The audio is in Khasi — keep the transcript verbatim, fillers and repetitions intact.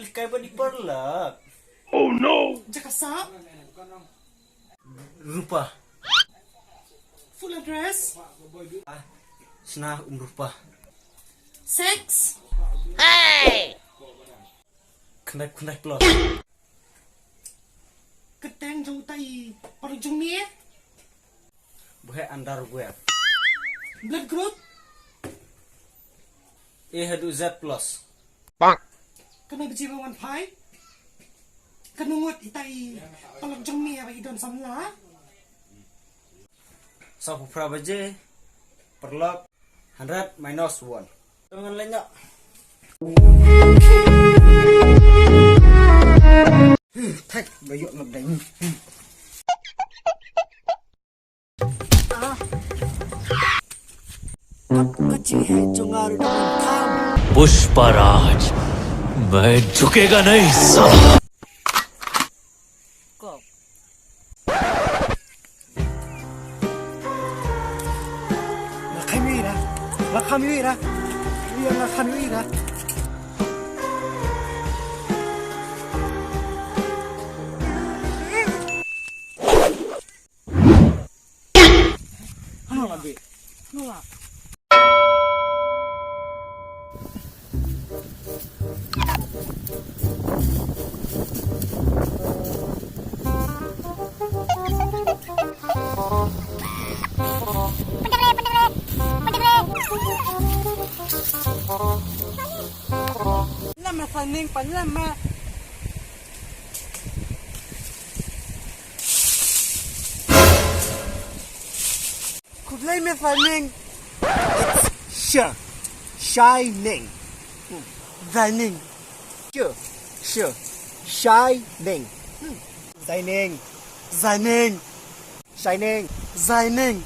Kai ba di parlok. Oh no. Jaka sap. Rupa. Full address. Ah, Sna Um Rupa. Sex. Khyndai khyndai klok. Kyrteng jong utai parlok jong me. Buhek underwear. Blood group. A haduh Z plus. Kane baje ba wan phai. Kane ngut itai parlok jong me ba i don samla. Saw phra baje. Parlok. Hundred minus one. Tong ngan lenyok. Thek bayok nak dai. Pushparaj, main jhukega nahi, sala. Nga khan wi ra. Nga khan wi ra. Wi nga khan wi ra. Hano la bi. Hano la. Lama saning pan lama. Khublei me saning. It's sh. Shining. Shining. Sh. Sh. Shining. Shining. Shining. Shining. Shining.